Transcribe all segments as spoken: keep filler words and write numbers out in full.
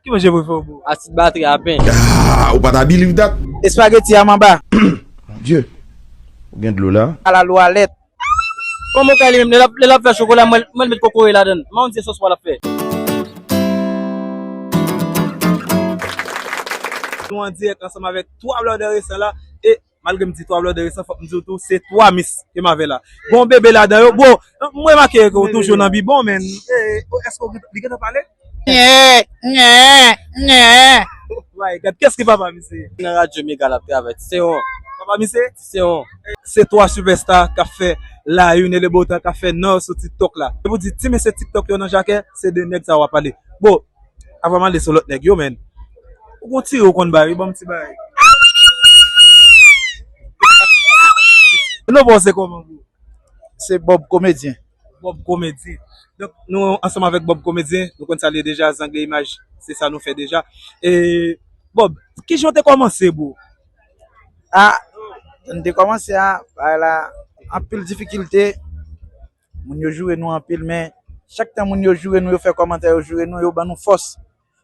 Ki manje prefere w, bro? Asid batri a pen. Ah, ou pa ta believe that? Espageti a manba. Mon Dieu. Ou gen dlo la? Kalalou a lèt. Kòman w ka li menm, lè l ap, lè l ap fè chokola, mwen, mwen met kokoye ladan l. Mwen di se sòs pa l ap fè. Nou an dirèk ansanm avèk twa blòdè resan la. E malgre m di twa blòdè resan, fòk m di w tou, se twa mis ke m avè la. Gon bebe ladan yo. Bro, m remake ke w toujou nan bibon, men, eh, oh, èske w gen, li gentan pale? Nye, nye, nye. Why, gad, kès ki papa misye? Nan radyo Mega l ap travay, Ti Sewon. Papa misye? Ti Sewon. Se twa sipèsta k ap fè la une e le beau temps, k ap fè nò sou TikTok la. Se pou di, ti mesye TikTok yo nan Jakè, se de nèg sa w ap pale. Bon, avan m ale sou lòt nèg yo, men. Ou gon tire ou konn bay, wi, ban m ti bay. Non, bon, se kòman, bro? Se Bob Komedyen. Bob Komedyen. Donk, nou ansanm avèk Bob Komedyen, nou konn sa l ye deja, Zangle Imaj, se sa nou fè deja. E, Bob, kijan w te kòmanse, bro? Ah, jan m te kòmanse a, bagay la, anpil difikilte, moun yo joure nou anpil, men chak tan moun yo joure nou, yo fè kòmantè, yo joure nou, yo ban nou fòs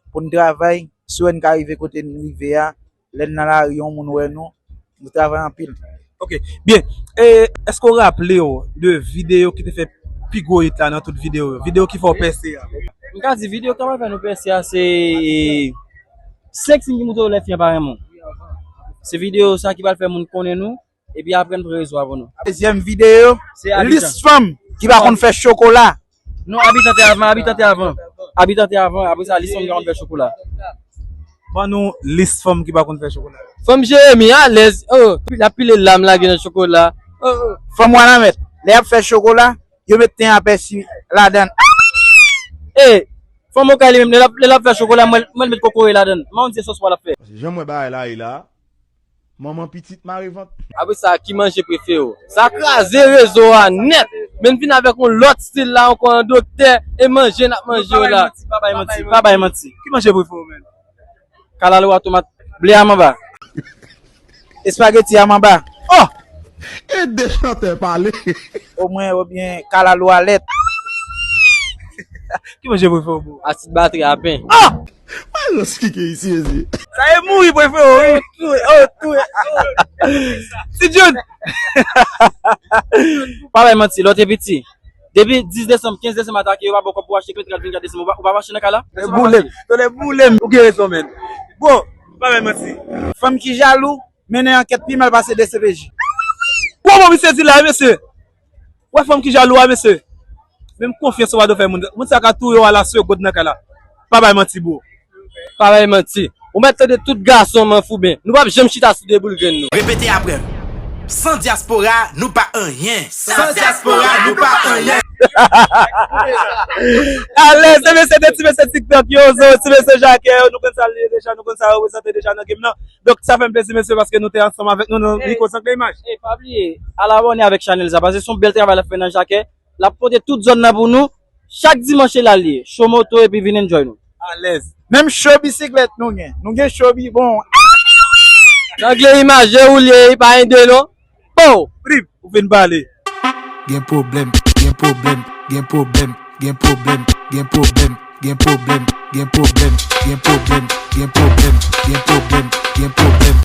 pou n travay, si w wè n ka rive kote n rive a, lè n nan lari, yon moun wè nou, nou travay anpil. Ok, byen. E, èske w raple w de videyo ki te fè pi gwo hit la nan tout videyo yo? Videyo ki fè w pèse a? M ka di videyo ki pral fè nou pèse a, se senk siy ki montre w lè fi an pa renmen w. Se videyo sa ki pral fè moun konnen nou, epi apre n pran rezo a pou nou. Dezyèm videyo, se Abitan. Lis fanm ki pa konn fè chokola. Non, Abitan te avan, Abitan te avan. Abitan te avan, apre sa, lis fanm ki pa konn fè chokola. Ban nou lis fanm ki pa konn fè chokola. Fanm Jeremi, alèz. Oh, l ap pile lam lage nan chokola. Oh, oh. Fanm Wanament, lè y ap fè chokola, yo met ten apèsi ladan l. E, fanm Okay li menm, lè l ap, lè l ap fè chokola, mwen, mwen met kokoye ladan l. Mwen di se sòs pa l ap fè. Jan m wè bagay la ye la, manman pitit mare vant. Apre sa, ki manje prefere w? Sa kraze rezo a nèt. Men vin avèk yon lòt stil la ankò, an doktè, e manje n ap manje yo la. Pa bay manti, pa bay manti, pa bay manti. Ki manje prefere w menm? Kalalou a tomat, ble a manba. Espageti a manba. Oh! E de chantè pale. Omwen, oubyen kalalou a lèt. Ki manje prefere w, bro? Asid batri a pen. Ah! Wè lòs ki gen isi, mesye. Sa e mouri prefere w, wi. Tou, oh, tou. Ti Jun. Pa bay manti, lè w te piti. Depi dis desanm, kenz desanm atake, yo pa ba w kòb pou w achte kle trant vennkat desanm. Ou pa, ou pa mache nan kay la? Boule m. Tande boule m. Ou gen rezon, men. Bon, pa bay manti. Fanm ki jalou, mennen ankèt pi mal pase D C P J. Bon, bon, misye di la, mesye. Wè fanm ki jalou a, mesye. Menm konfyans ou pa dwe fè moun. Moun sa ka touye w a la segonn nan kay la. Pa bay manti, bro. Pa bay manti. Ou mèt tande tout gason manfouben. Nou p ap janm chita sou de boul grenn nou. Repete apre m. San dyaspora, nou pa anyen. San dyaspora, nou pa anyen. Alèz, se mesye de ti mesye TikTok yo, zo, ti mesye Jakè yo, nou konn sa l ye deja, nou konn sa yo reprezante deja nan game nan. Donk, sa fè m plezi, mesye, paske nou te ansanm avèk nou nan Mikro Zangle Imaj. E pa bliye, al abòne avèk chanèl sa, paske se yon bèl travay l ap fè nan Jakè. L ap pote tout zòn nan pou nou. Chak dimanch se la l ye. Cho moto epi vin enjoy nou. Alèz. Menm cho bisiklèt nou gen. Nou gen cho bi bon. Zangle Imaj, e ou l ye, e pa ende non. Pow! Prip, ou fin pale. Gen pwoblèm, gen pwoblèm, gen pwoblèm, gen pwoblèm, gen pwoblèm, gen pwoblèm, gen pwoblèm, gen pwoblèm, gen pwoblèm, gen pwoblèm, gen pwoblèm,